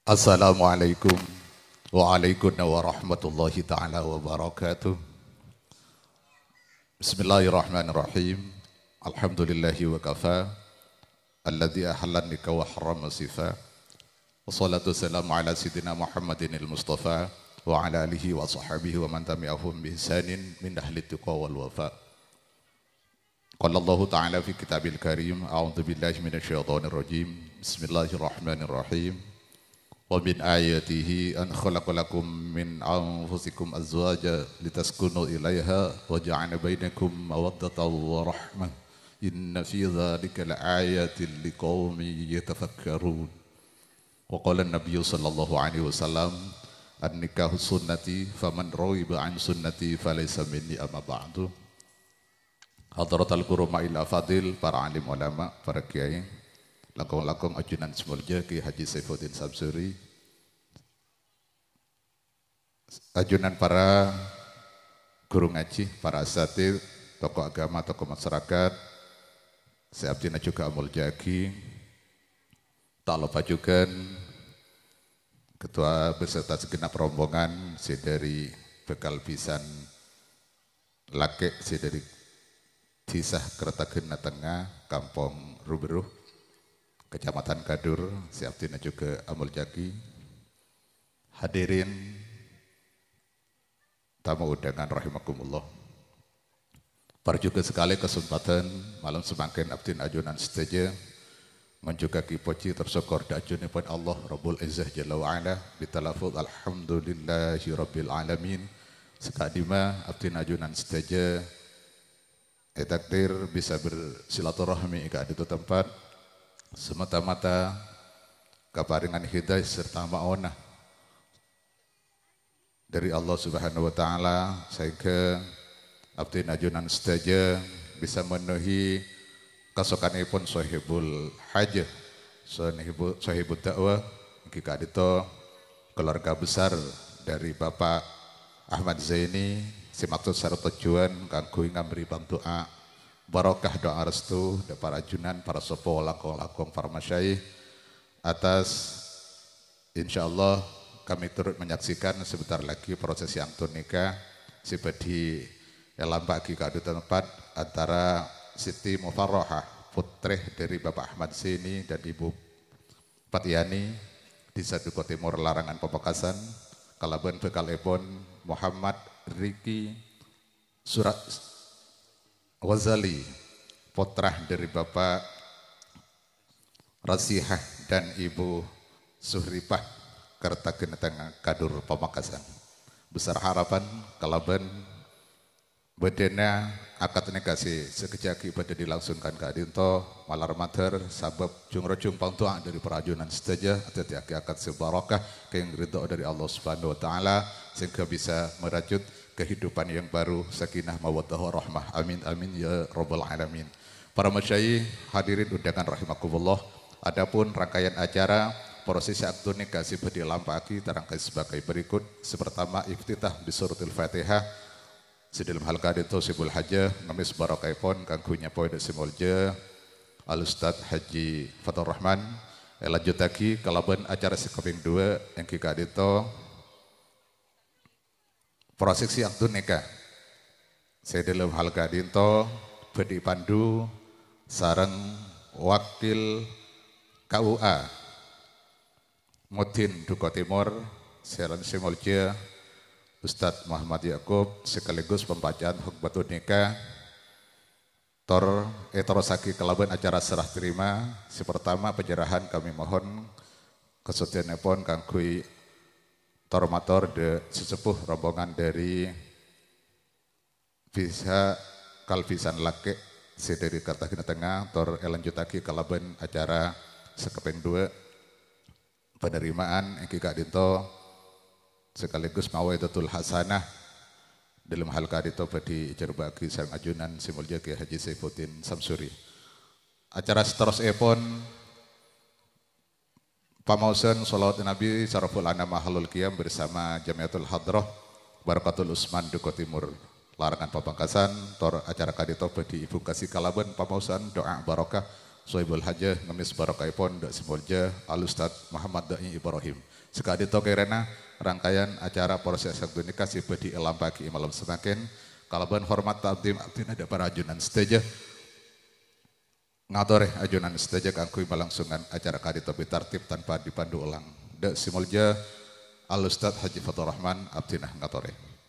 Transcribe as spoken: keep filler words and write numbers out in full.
Assalamualaikum waalaikumsalam warahmatullahi taala wabarakatuh. Bismillahirrahmanirrahim. Alhamdulillahi wa kafa. Alladzi ahallan nikah wa harrama sifa. Wassalatu wassalamu ala sayyidina Muhammadinil Mustafa wa ala alihi wa sahbihi wa man tabi'ahum bi ihsanin min ahli tuqa wal wafa. Qala Allahu ta'ala fi kitabil karim, a'udzu billahi minasy syaithanir rajim. Bismillahirrahmanirrahim. Wa min ayatihi an khalaqa lakum min anfusikum azwaja litaskunu ilaiha wa ja'ala bainakum mawaddatan wa rahmah. Inna fi dzalika laayatil liqaumin yatafakkarun. Wa qala an-nabiyyu sallallahu alaihi wasallam, "An-nikahu sunnati, faman raghiba an sunnati falaysa minni, amma ba'du." Hadratal kurama il afadil, para alim ulama, para kiai, langkong-langkong ajunan sè molja Kiai Haji Saifuddin Samsuri, ajunan para guru ngaji, para asatidz, tokoh agama, tokoh masyarakat, sè abdhina jhughân amolja'aghi. Ta' loppa jhughân ketua beserta segenap rombongan sè dhâri bhâkal bhisan lakè' sè dhâri Dhisa Kertagena Tengnga, Kampong Ruberuh, Kecamatan Kadur, sè abdhina jhughân amolja'aghi. Hadirin tamu undangan rahimakumullah. Parjhughâ sakalè kasempadhân malem samangkèn abdhina ajunan sadhâjâ ngonjhughâghi pojhi tor sokkor dâ' ajunèpon Allah Rabbul Izzah Jalla wa Ala, bitalafuz alhamdulillahi rabbil alamin. Sè ka'dimma abdhina ajunan sadhâjâ ètakdir bisa bersilaturahmi è ka'dinto tempat, semata-mata kaparèngan hidayah sarta ma'onah dhâri Allah Subhanahu wa Ta'ala, saèngghâ abdhina ajunan sadhâjâ bisa menuhi kasokanèpon sohibul hajah, sohibu-, sohibud da'wah, èngghi ka'dinto keluarga besar dhâri Bapak Ahmad Zaini, sè maksud sarta tojjhuwân kaangghuy ngambri pandu'a barokah du'a restu dhâ' para ajunan, para seppo, langkong-langkong para masyayikh, atas Insyaallah, kami turut menyaksikan sebentar lagi prosesi akad nikah sè bhâdhi èlampa'aghi ka'dinto tempat antara Siti Mufarrohah, putrè dhâri Bapak Ahmad Zaini dan Ibu Patiani, Dhisa Duko Timur, Larangan Pamekasan, kalabân bhâkalèpon Muhammad Riki Sura-, Ghazali, pottra dhâri Bapak Rasihah dan Ibu Suhripah, Kertagena Tengnga, Kadur, Pamekasan. Besar harapan kalabân bâdâna akad nikah sè sakejjhâ' aghi' bhâdhân èlangsungkan ka'dinto, malar mandhâr sabâb jung-rojung pandu'a dhâri para ajunan sadhâjâ, adhâddhiyâghi akad sè barokah, kèng ridho dhâri Allah Subhanahu wa Ta'ala, sehingga bisa merajut kehidupan yang baru, sakinah, mawaddah, warahmah. Amin, amin, ya rabbal alamin. Para masyayikh, hadirin undangan rahimakumullah. Adapun rangkaian acara prosesi akad nikah sè bhâdhi èlampa'aghi tarangkai sebagai berikut. Sè pertama, iftitah bi suratil Fatihah. Sè dhâlem hal ka'dinto sè bulâ hajâ ngemmès barokahèpon kaangghuy nyapoè dhâ' sè molja Al Ustadz Haji Fathur Rahman. Èlanjhuttaghi kalabân acara sè kapèng duwâ', èngghi ka'dinto prosesi akad nikah. Sè dhâlem hal ka'dinto bhâdhi èpandu sareng Wakil K U A Mudin Duko Timur, sè, sè molja Ustadz Muhammad Yakub, sekaligus pembacaan khutbatul nikah. Tor èterrossaghi kalabân acara serah terima. Sè pertama, penyerahan kami mohon kasoddhiyanèpon kaangghuy tor-mator dhâ-, sesepuh rombongan dhâri Dhisa Kalbisan Lakè' sè dhâri Kertagena Tengnga, tor èlanjhuttaghi kalabân acara sè kapèng duwâ'. Penerimaan èngghi ka'dinto sekaligus mau'izatul hasanah. Dhâlem hal ka'dinto bhâdhi èjhârbâ'âghi sareng ajunan sè molja Kiai Haji Saifuddin Samsuri. Acara saterrossèpon, pamaosan sholawat Nabi Saraful Anam Ahlul Qiyam bersama Jamiatul Hadrah Barakatul Usman Duko Timur, Larangan Pamekasan, tor acara ka'dinto bhâdhi èbungkasi kalabân pamaosan doa barokah Sohibul Hajah ngemmes barokahèpon dâ' sè molja Al Ustadz Muhammad Da'i Ibrahim. Sakadinto kèrana rangkaian acara prosès akad nikah sè bhâdhi èlampa'aghi è malem samangkèn, kalabân hormat ta'zim abdhina dâ' para ajunan sadhâjâ. Ngatorè ajunan sadhâjâ kaangghuy malangsongan acara ka'dinto bi tartib tanpa dipandu olang. Dâ' sè molja Al Ustadz Haji Fathurrahman abdhina ngatorè.